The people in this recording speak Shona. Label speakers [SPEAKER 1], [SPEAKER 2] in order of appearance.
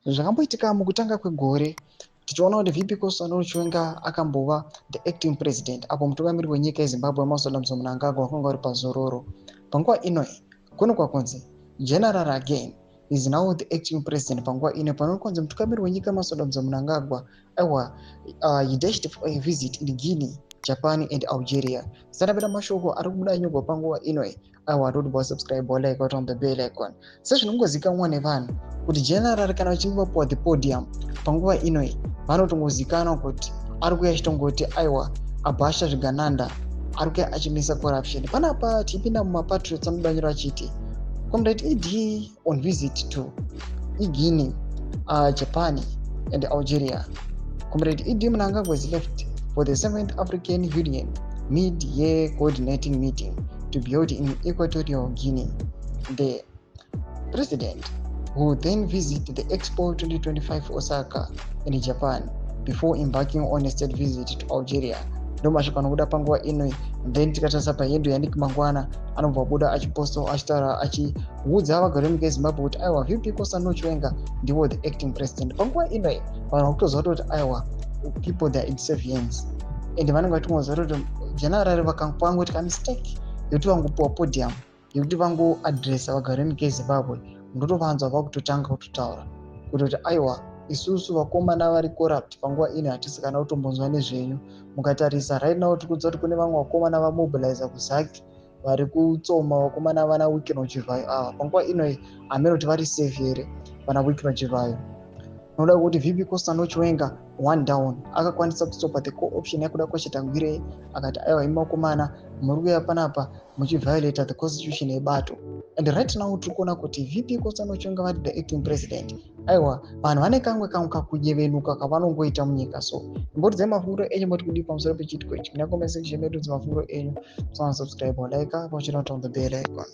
[SPEAKER 1] Zvakamboitika mukutanga kwegore, tichiona kuti VP Constantino Chiwenga akambova the acting president apo mutungamiri wenyika yeZimbabwe, Emmerson Dambudzo Mnangagwa, vakanga vari pazororo. Panguva ino kuonekwa kunzi general again is now the acting president. Panguva ino panokunzi mutungamiri wenyika, Emmerson Dambudzo Mnangagwa, aiwa, he dashed for a visit in Guinea, Japan and Algeria. Sanapeta mashoko ari kubuda anyorwa panguva ino. Aiwa, toti wasubscribe, walike, waturn the bell icon. Sezvinongozikanwa nevanhu kuti general kana vachinge vapuwa the podium panguva inoi, vanotongozikanwa kuti ari kuya achitongoti, aiwa, abhasha zvigananda, ari kuya achimisa corruption. Panapa tichipinda mumapatriots, anodanyiro achiti Comrade ED on visit to Guinea, Japan and Algeria. Comrade ED Mnangagwa is left for the seventh African Union mid-year coordinating meeting to be held in Equatorial Guinea. The president will then visit the Expo 2025 Osaka in Japan before embarking on a state visit to Algeria. Ndo mashoko anobuda panguva ino. Then tikatarisa pahandle yaNick Mangwana, anobva abuda achiposta, achitaura, achiudza vagari venyika yeZimbabwe kuti, aiwa, VP Constantino Chiwenga ndiwo the acting president panguva ino. Vanhu vakutoziva kuti, aiwa, people, they are in safe hands, and vanenge vachitongoziva kuti general vakangoti kamistake yekuti vangopuwa podium yekuti vangoadresa vagari venyika yeZimbabwe, ndotovanzwa vakutotanga kutotaura kutoti, aiwa, isusu vakomana vari corrupt panguva ino hatisi kana kutombonzwa nezvenyu. Mukatarisa right now, tiri kunzwa kuti kune vamwe vakomana vamobiliza kuZACC, vari kutsoma vakomana vana Wicknell Chivayo ava. Panguva inoi hamene kuti vari safe here vana Wicknell Chivayo. Noda kuti VP Constantino Chiwenga one down, akakwanisa kustopa the co-option yakuda kwaChitangwirei. Akati, aiwa, imi vakomana muri kuuya panapa muchiviolata the constitution yebato. And right now tiri kuona kuti VP Constantino Chiwenga vari the acting president. Aiwa, vanhu vane kamwe kamwe kakunyevenuka kavanongoita munyika. So imbotidzai mafungiro enyu, moti kudii pamusoro pechiitiko ichi? Muna comment section medu, dzimafungiro enyu. Musana subscribe, like, pachina on the bell icon.